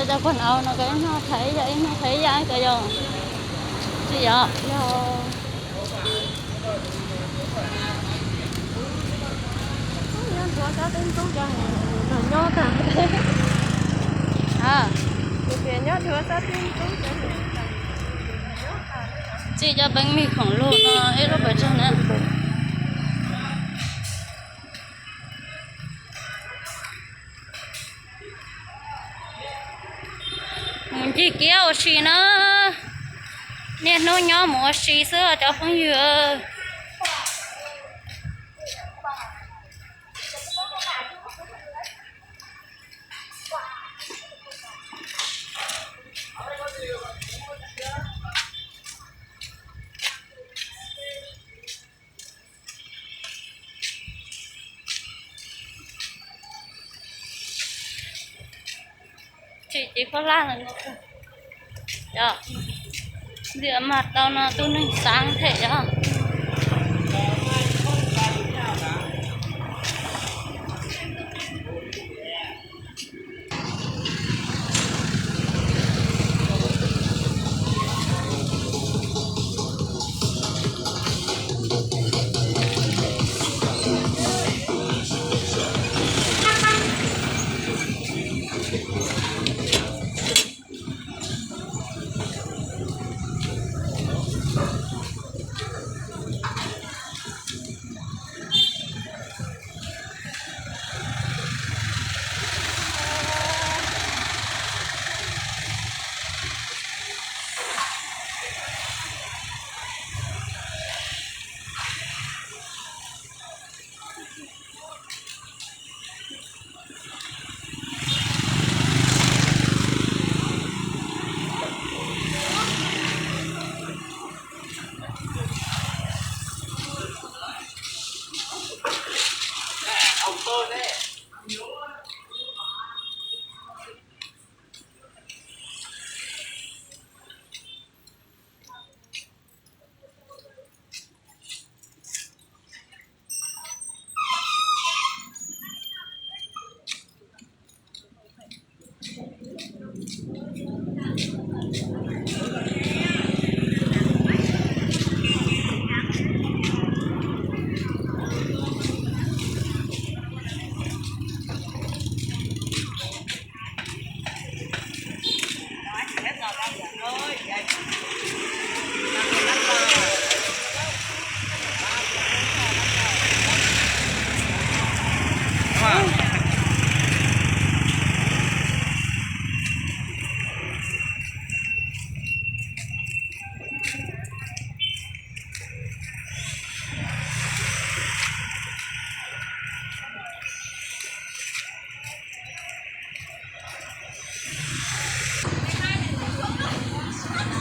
Cov quần áo no koj ib hnub thaiv ib yam ib hnub thaiv ib yam koj yog tsis yog? Nyob nruab sab teb ntxub cov nyob tag. Txij cov peev mig khoom luag no ib lub pes tsawg na. Mus ncig kiab ua si na. Niaj hnub nyob mus ua si xwb cov phooj ywg. Tsis tsis phob laj lawm. Yog ntxim mas tau no tus neeg xav them yog.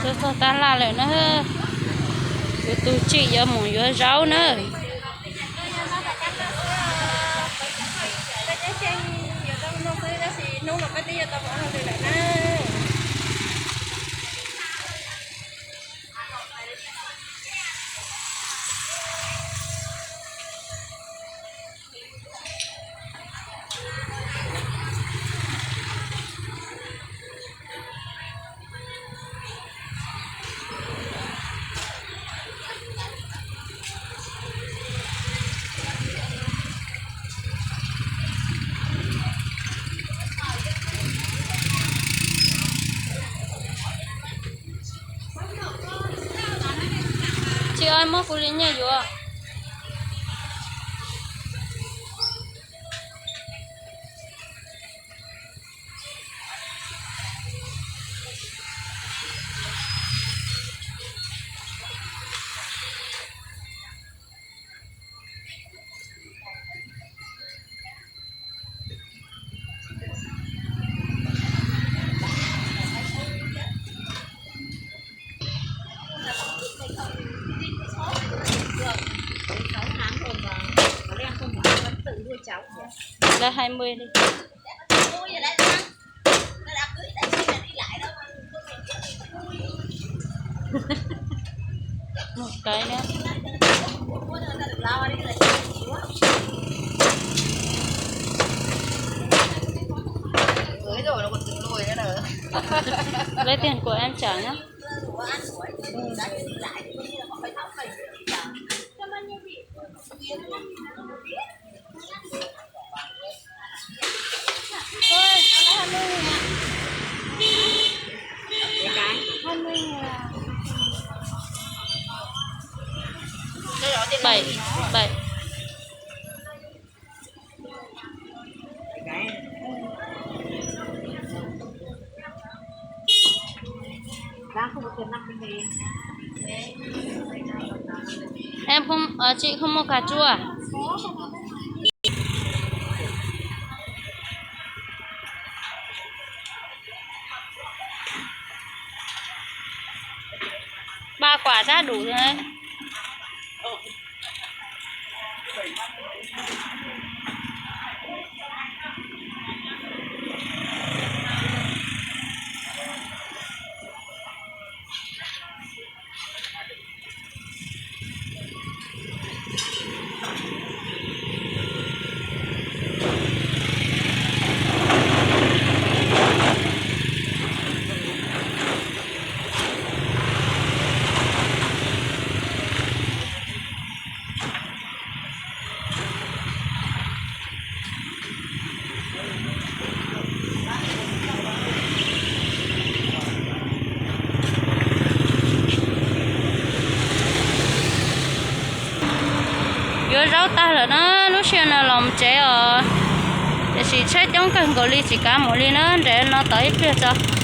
Tuaj txog tab laj lawm na. Kuv tus tsim yuav mus yuav zaub na. Tsis, muab kuv li nyiaj yuav. Lawv hai mươi đi. Một cái nữa. Lấy tiền của em trả nhá. Bảy, bảy. Em không, ờ, chị không mua cà chua à? Ba quả chắc đủ rồi đấy. Yuav zaub tag lawm na, lub sij hawm no los mus tsev os. Tiam sis tsheb coob kawg nkaus li tsis kav mus li na, nrad no tos ib pliag tso.